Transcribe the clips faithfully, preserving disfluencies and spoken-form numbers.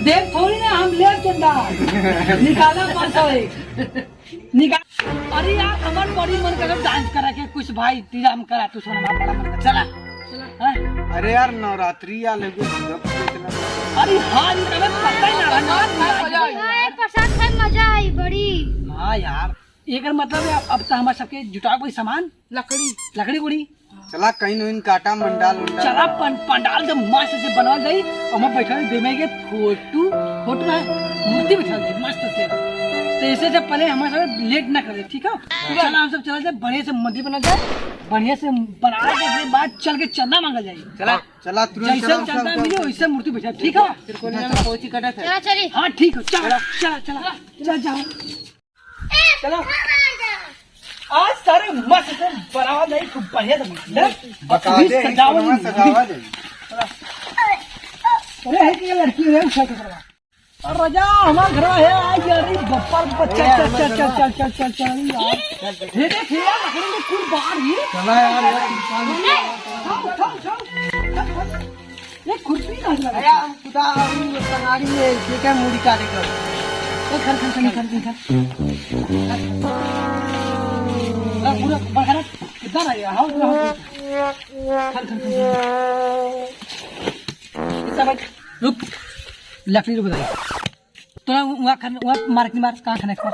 देख थोड़ी ना हम लेब चंदा। निकाला पाँच सौ एक। निकाल। अरे यार, हमार बड़ी मन करे डांस करे के, कुछ भाई इंतजाम करा तू, सोना बड़ा मन करे। चला। हैं? अरे यार, नवरात्रि आ लगे, दुर्गा पूजा चला। अरे हाँ, ये तो हमें पता ही ना रहा, ना, ना, ना, ना, यार। हाँ, एक प्रसाद खाए, मजा आई बड़ी। हाँ यार, एकर मतलब है, अब तो हमार सबके जुटाओ कोई सामान। लकड़ी। लकड़ी उकड़ी। चला कहीं न काटा मंडाल उंडाल। चला पं-, पंडाल जब मस्त से बनावल जाई, ओमा बैठल देवे के फोटो, फोटो है, मूर्ति बैठल जाई मस्त से। तो ऐसे से पहले हमारे साथ लेट ना करे, ठीक है? चला हम सब चला जाए, बढ़िया से मंदिर बना जाए, बढ़िया से बना के ओकरे बाद चल के चंदा मांगल जाई। चला। चला तुरंत जैसे चला, चंदा चल, मिले चल। वैसे मूर्ति बैठा, ठीक है? फिर कोनिया में पहुंची कटत है। चला चली। हाँ ठीक है, चला, चला, चला, चला जाओ। चलो। आज सारे मस्त से बनावा जाई, खूब बढ़िया से मंदिर। बता अभी दे, सजावल सोनवा नहीं। सजावा दे। अरे, है कि ये लड़की है, उठा के करवा। और राजा, हमार घरवा है, आज यार, ये बप्पा, बप्पा, चल, चल, चल, चल, चल, चल, चल, चल, यार। ये देख, ये यार, लकड़ी में कुल बाहर ही। चला यार, यार, उठाओ, उठाओ, उठाओ। ये खुरपी कहाँ से लगा? अरे, हम कुदा अभी तंगारी में, ये क्या मूड़ी काटे कर? ए, खर, खर, खर, खर, खर। पूरा, पूरा बड़ा खरा, कितना रहा है? हाँ, पूरा, हाँ, पूरा। खर, खर, खर, खर। कितना भाई? रुक, लकड़ी रुक बताइए। तो वहाँ खन-, वहाँ मार के मार, कहाँ खने को?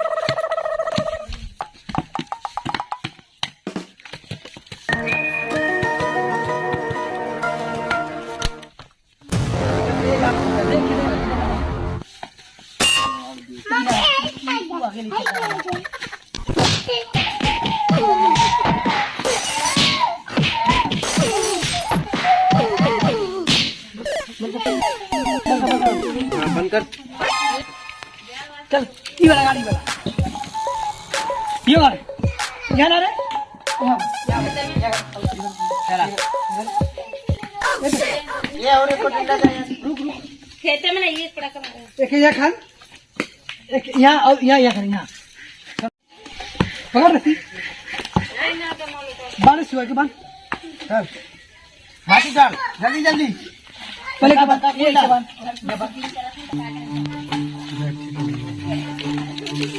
बंद कर। चल, ई वाला गाड़ी वाला। ये वाला। यहाँ ना रे। यहाँ, यहाँ, यहाँ। चला। ये और एक को डंडा दे। रुक, रुक। खेते में नहीं, एक पड़ा कमा रहे हैं। एक यहाँ खान। एक यहाँ और यहाँ, यहाँ खान, यहाँ। पकड़ रखी। बांध सुआ के बांध। चल। माटी डाल, जल्दी, जल्दी। पहले का बता, ये सामान।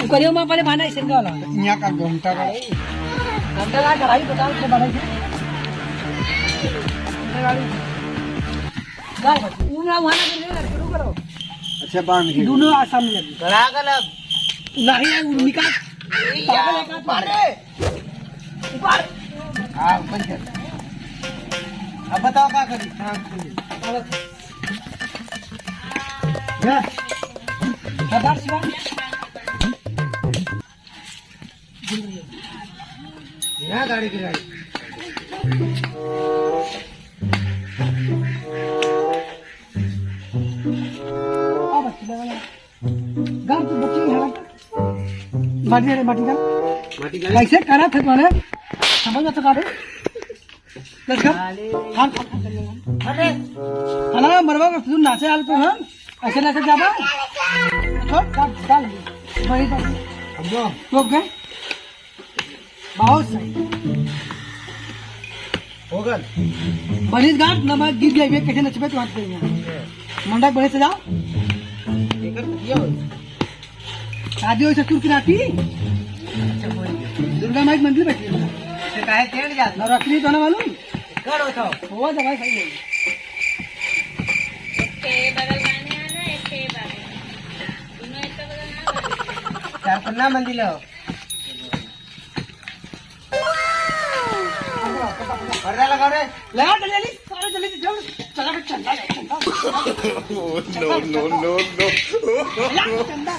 करियो माँ, पहले भाना इसे वाला। यहाँ का घंटा का। घंटा का कढ़ाई बता, उसको बढ़ाई दे। घंटा गाड़ी। गाय, ऊ ना वहाँ ना गिरे, शुरू करो। अच्छा, बांध के। दोनों आसाम में। कढ़ा गल अब। नहीं है, ऊ निकाल। पागल है का तू? ऊपर। हाँ, ऊपर कर। अब बताओ का करी? हाँ, खोलिए। जा। खबर सुना। यहाँ गाड़ी गिराई। अब गाड़ी तो बची है। माटी, अरे माटी का। माटी का। कैसे करा थे तूने? समझ में तो काटे। लड़का। खान, खान, खान, खान। अरे। खाना मरवा को तू नाचे आल तो हम। ऐसे नाचे जाबा। छोड़, डाल, डाल। वही डाल। अब जो। तो गए। बहुत सही। हो गल। बनिस गांठ, न मैं गिर जाइबे, कैसे नचबे तो हाथ पे यहाँ। मंडप बने से जाओ। एकर तो किया हो? शादी हो ससुर की नाती? अच्छा, बोल दे। दुर्गा माई के मंदिर बैठी है। तो काहे टेढ़ जात? नवरात्रि तो ना मालूम? कर हो तो। हो तो भाई, सही है। एक के बगल गाने आना, एक के बगल। दोनों एक बगल ना गाने। चार पन्ना मंदिर हो। पर्दा लगा रे। लगा जल्दी, जल्दी, सारे जल्दी, जल्दी। चला बे, चंदा ले, चंदा। Oh, no, no, no, no। चला, चंदा।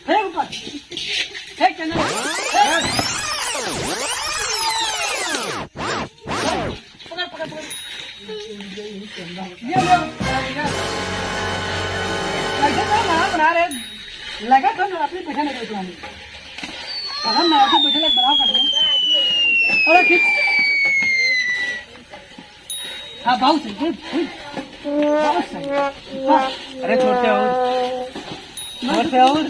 फेंक ऊपर। फेंक चंदा। पकड़, पकड़, पकड़। ये लो, ये। कैसे तो बना, बना रहे। लगा तो नवरात्रि बैठे लगे तो हम। अगर नवरात्रि बैठे लगे, बनाओ कर दो। अरे, ठीक। हाँ, बहुत सही, बहुत, बहुत सही। हाँ। अरे, छोड़ से और। छोड़ से और।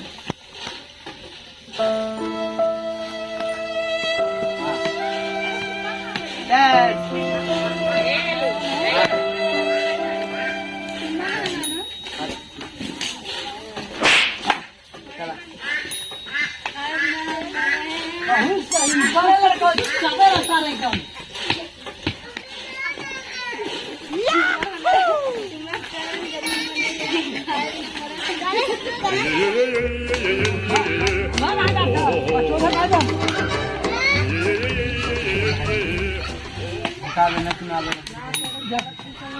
चादर है सारे एकदम।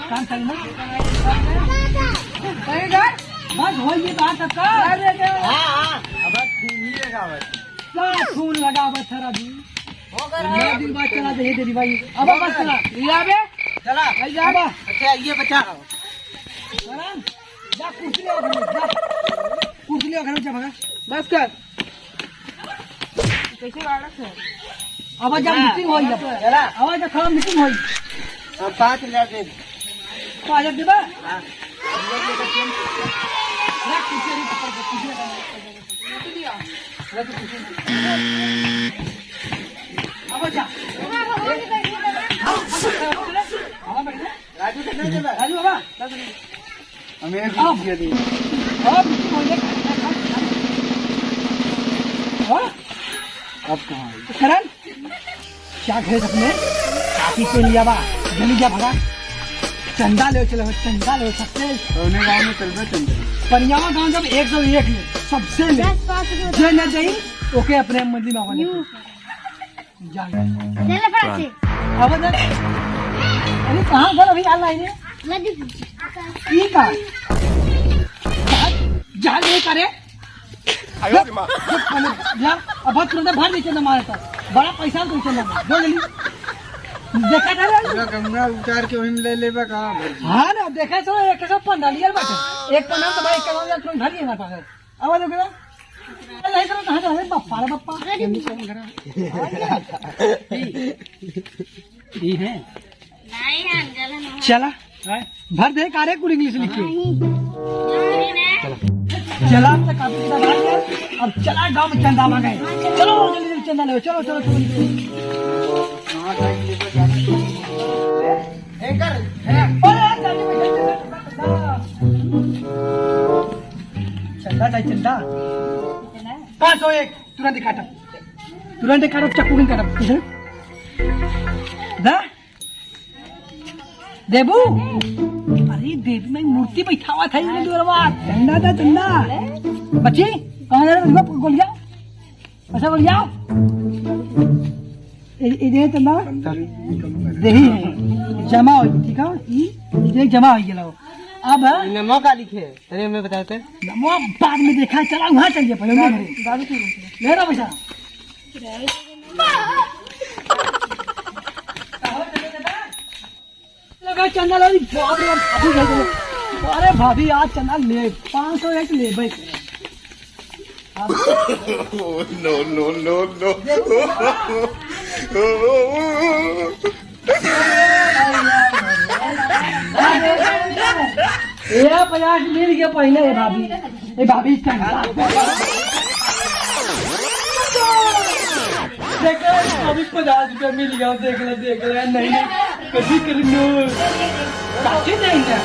काम चल ना। अरे यार, बस हो ये बात अब का? हाँ, हाँ। अब खून ही लगावत। क्या खून लगावत है अभी? हो गया। नौ दिन बाद चला दे, दे दी भाई। अब बस चला। लिया बे? चला। भाई जा। अब। अच्छा, ये बचा रहा हूँ। करण, जा कुर्सी ले आ, जा। कुर्सी ले आ, घर में जा भगा। बस कर। कैसे बालक है? अब जा मीटिंग होई अब। चला। अब जा खड़ा मीटिंग होई। अब बात ले दे। तो आ जा देबा। हाँ। रख कुर्सी, रख कुर्सी, रख कुर्सी। अब जा। राजू, कितना देबा? राजू बाबा। हमें एक अब रुपया दे। अब बोले, हाँ? अब कहाँ है? करण, क्या खेल सकते हैं? काफी पे लिया बा, जल्दी जा भगा। चंदा ले चलो, चंदा ले सकते हैं। कौने गाँव में चल रहा चंदा? परियावा गाँव जब एक सौ एक में सबसे ले। दस पाँच रुपये। जे न जाई, ओके अपने मंदिर में आवा। यूं। जा। ले ले फटाक से। अब दे। अरे कहाँ गल अभी आ लाई रे? नदी। ई का? जा, जा ले करे। आयो रे माँ। जा, अब तुरंत भर दे चंदा मारे तो। बड़ा पैसा तो चंदा मारे। जो जल्दी। देखा था रे? पूरा गंगा उतार के वहीं ले लेबा कहाँ भर? हाँ ना, देखा तो एक सौ पंद्रह लिया बाटे। एक पंद्रह तो भाई एक पंद्रह तुरंत भर लिया हमारे पास। आवाज हो गया? अरे, इधर कहाँ जा रहे? बप्पा रे बप्पा। ई है। चला। भर दे, कारे कुल इंग्लिश लिखे। चला, हम तो कापी किताब भर गए। अब चला, गाँव में चंदा मांगे। चलो, जल्दी, जल्दी चंदा ले, चलो, चलो, चलो। चंदा चाही, चंदा। पाँच सौ एक, तुरंत ही काटब, तुरंत ही काटब, चक्कू के काटब। दा, देबू? अरे देवी माई मूर्ति बैठावा था ये दुआरवा। चंदा दा, चंदा। बच्ची, कहाँ जा रहे हो? गोलिया? अच्छा, बोल जाओ। ए, ए, दे तो ना। देही है। जमा हो, ठीक है? ई, ई दे जमा हो गेलो। अब नमो का लिखे? तने मैं बताते। नमो बाद में देखा, चला वहाँ चल गया, पहले उन्हें घरे। दारू पी ले। ले रहा पैसा। लगा चंदा लाई, बाप रे, भाभी भेज दो। अरे भाभी, आज चंदा ले, पाँच सौ एक ले भाई। No, no, no, no। ए, पचास मिल गया पहले, ए भाभी। ए भाभी, चंदा। देख ले, अभी पचास रुपया मिल गया, देख ले, देख ले, नहीं, नहीं, कभी करेंगे। काची नहीं है।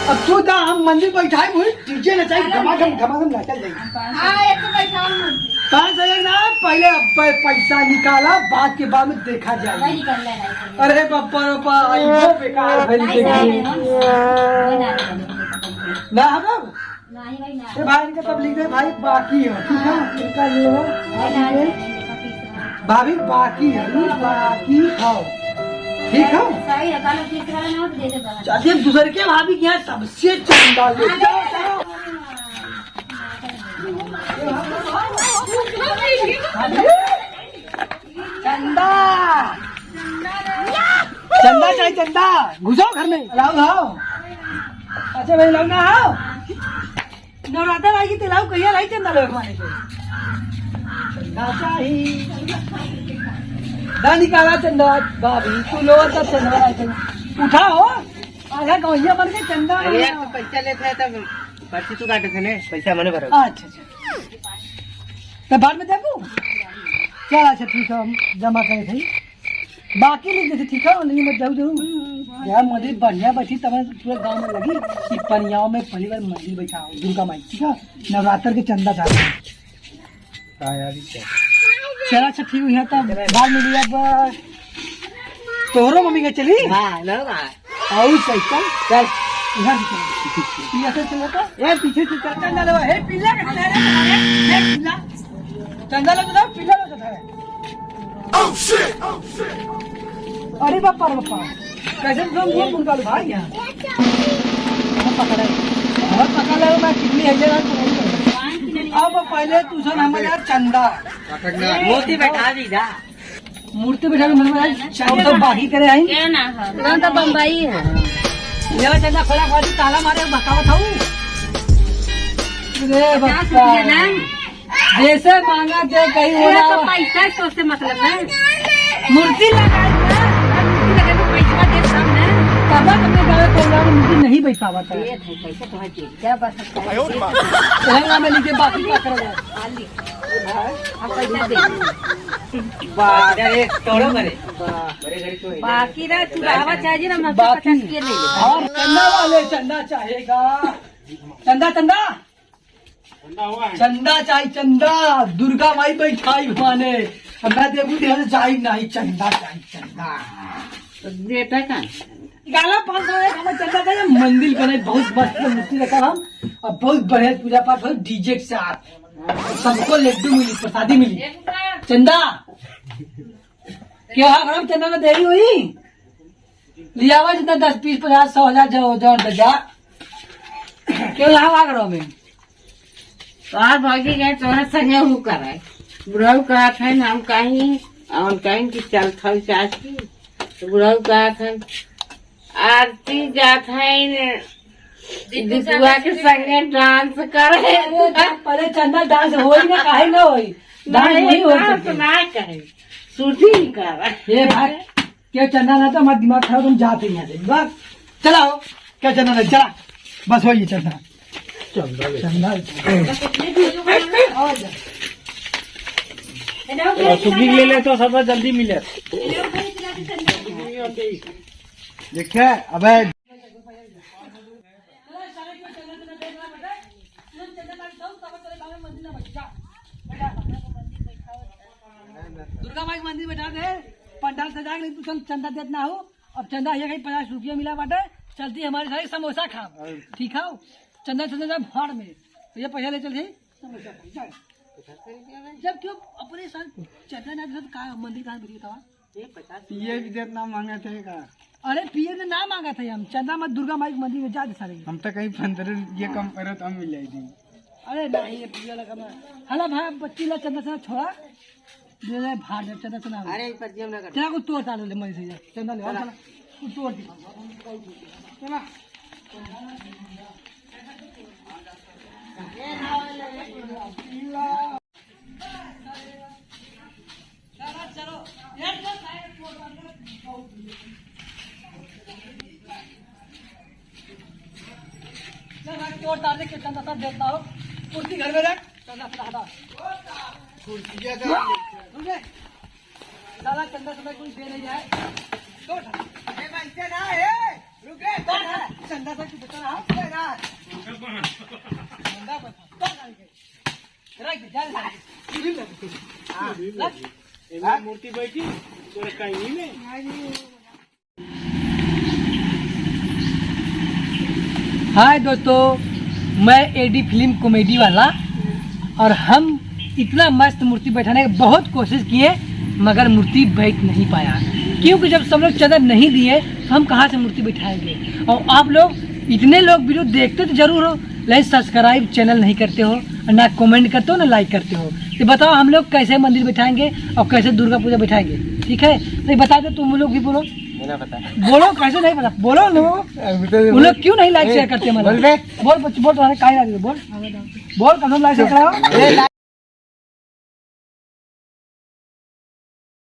अब तू दा, हम मंदिर बैठाए हुए, डीजे नचाई, घमाघम, घमाघम नाचल जाई। हाँ, एक तो बैठाओ मंदिर। कहाँ से ना, पहले अब पै-, पैसा निकाला, बाद के बाद में देखा जाएगा। भाई निकल ले, भाई निकल ले। अरे बप्पा रे बप्पा, आई वो बेकार भरी नहीं, देखिए। नहीं, नहीं, नहीं, नहीं। ना हम अब नहीं भाई, ना। ए भाई, इनका तब लिख दे भाई, बाकी है, ठीक है? इनका ये है, भाभी के। भाभी, बाकी है, ये बाकी है। ठीक है? सही है, कल तीसरा नोट दे दे बस। अच्छा, दूसर के भाभी के यहाँ सबसे चंदा ले। हाँ, दे दे। चंदा। चंदा चाही, चंदा। घुसो घर में। लाओ, लाओ। अच्छा भाई, लाओ ना, आओ। नवरात्र आई की ते लाओ, कहिया लाई चंदा लो हमारे को। चंदा चाही। दा निकाला चंदा, भाभी, तू लो तो चंदा लाई चंदा। उठाओ। आधा गौंइया बन के चंदा। अरे यार, तू पैसा लेता है तब पर्ची तू काटे थे ने, पैसा मने भरो। अच्छा, अच्छा। तो बाद में देबू? चल, अच्छा, ठीक है, हम जमा करे थे। बाकी लिख देते, ठीक है, नहीं मत जाऊ, जाऊ। हम्म, हम्म। यार, मदे बढ़िया बैठी, तब पूरे गांव में लगी कि पनियाव में पहली बार मंदिर बैठा हो, दुर्गा माई, ठीक है? नवरात्र के चंदा चाहते हैं। हाँ यार, ये क्या? चला, अच्छा, ठीक है, तब बाद में लिया, अब तोहरो मम्मी के चली। हाँ, लो ना। आओ, सही, चल। चल। इधर से चल। ये ऐसे चल जाता। ये पीछे से चल, चंदा लो, हे पीला के चल रहा है, हे पीला। चंदा लो, चंदा, पीला लो, चंदा है। अरे बापा रे बापा, कैसे तुम मुंह मुंह डालो भाई यहाँ? हम पकड़े, हम पकड़ ले, मैं किडनी है, ये बात तो नहीं है। अब पहले तू सुन, हम यार चंदा, मूर्ति बैठा दी जा। मूर्ति बैठा के मन में चंदा बाकी करे आई। क्या ना है? तुरंत बम्बई है। ये चंदा खोला, खोला, ताला मारे, बताओ था। रे पचास बच्चा। रुपया ना। जैसे मांगा थे कहीं अरे बोला। तो पैसा से उससे मतलब है। मूर्ति लगाई ना, मूर्ति लगा के पैसा दे सामने। तब तक अपने गाँव में कोई गाँव में मूर्ति नहीं बैठावा था। ये है, कैसे तुम्हारे जेब क्या बस है? तेलंगाना में नीचे बाकी क्या करेगा? खाली। हम पैसा दे। बाप रे, तोड़ो मरे। बाकी ना, तू बाबा चाहे ना, हम बाकी। पचास के ले ले। और चंदा वाले चंदा चाहेगा। चंदा, चंदा। चंदा चाही, चंदा। दुर्गा माई बैठाई माने। अब मैं देखू, ध्यान से चाही नहीं, चंदा चाही, चंदा। तो देता का? गाला पाँच सौ एक हमें चंदा चाहिए, मंदिर बने, बहुत मस्त मूर्ति रखा हम, अब बहुत बढ़िया पूजा पाठ हो, डीजे के साथ, सबको लड्डू मिली, प्रसादी मिली। चंदा, क्या हाँ, हम चंदा में देरी हुई? लियावा जितना दस, बीस, पचास, सौ, हजार, जो, जो, जो, जा। क्यों यहाँ भाग रहो में? तोहार भौजी गए तोहरे संगे ऊ करे। बुढ़ऊ कहत है, हम कहीं, हम कहीं कि चल थल चाची। तो बुढ़ऊ कहत है, आरती जात है न, दीपुआ के संगे डांस करे। अरे, पहले चंदा डांस होई ना, काहे ना होई? डांस नहीं, नहीं हो डांस सके। ना करे, शूटिंग कर। ये भाई, क्या चंदा ना तो हमारा दिमाग खराब, तुम जाते ही यहाँ से। बस, चलाओ, क्या चंदा ना, चला। बस वही चंदा। चंदा, चंदा। और जा। और सुबह ले ले तो सब जल्दी मिले। देखे, अबे। दुर्गा माई के मंदिर बैठा दे, पंडाल सजा के, लेकिन तू चल, चंदा देत ना हो। अब चंदा ये कहीं पचास रुपया मिला बाटे, चलती हमारे सारे समोसा खाओ, ठीक है? चंदा, चंदा जा भाड़ में, तो ये पैसा ले चल, ठीक? समोसा खाओ, जा। जब क्यों अपने साथ चंदा ना दे तो का मंदिर कहाँ मिली था? पीए भी देत ना मांगत है का? अरे पीए में ना मांगत है हम, चंदा मत दुर्गा माई के मंदिर में जा दे सारे। हम तो कहीं पंद्रह रुपये कम करत हम मिल जाई थी। अरे नहीं, ये पीए लगा मैं। हला भाई, बच्ची ला चंदा से छोड़ा। दे दे, भाड़ दे, चंदा, चंदा। अरे, पर जेब ना कर। चला, कुछ तोड़ ताड़ ले, मैं से जा। चंदा ले, चला। चला, कुछ तोड़ दे। चला। चल भाई, तोड़ ताड़ दे, चंदा सब देता हो। कुर्सी घर में रख, चंदा सब हटा। कुर्सिया का रुक जा। दादा, चंदा सब कोई दे नहीं जाए। तोड़। ए भाई, इसे ना है। रुक रे, तोड़। चंदा सब कुछ बता रहा। इसे ना। चंदा बता। तोड़ डाल के। रख दे, जा रे, जा रे। हाँ, रख। एमे मूर्ति बैठी, तोरा कहीं में। हाय दोस्तों, मैं एडी फिल्म कॉमेडी वाला, और हम इतना मस्त मूर्ति बैठाने की बहुत कोशिश किए, मगर मूर्ति बैठ नहीं पाया, क्योंकि जब सब लोग चंदा नहीं दिए तो हम कहाँ से मूर्ति बैठाएंगे। और आप लोग, इतने लोग वीडियो देखते तो जरूर हो, लेकिन सब्सक्राइब चैनल नहीं करते हो, ना कमेंट करते हो, ना लाइक करते हो। तो बताओ, हम लोग कैसे मंदिर बैठाएंगे और कैसे दुर्गा पूजा बैठाएंगे? ठीक है, तो ये बता दो, तुम लोग भी बोलो। मेरा पता है। बोलो, कैसे नहीं पता? बोलो ना। अभी तो उन लोग क्यों नहीं लाइक ए, शेयर करते हमारा? बोल बे। बोल, बोल, बोल, तुम्हारे काहे लाइक, बोल। बोल, कसम लाइक शेयर कराओ। ए,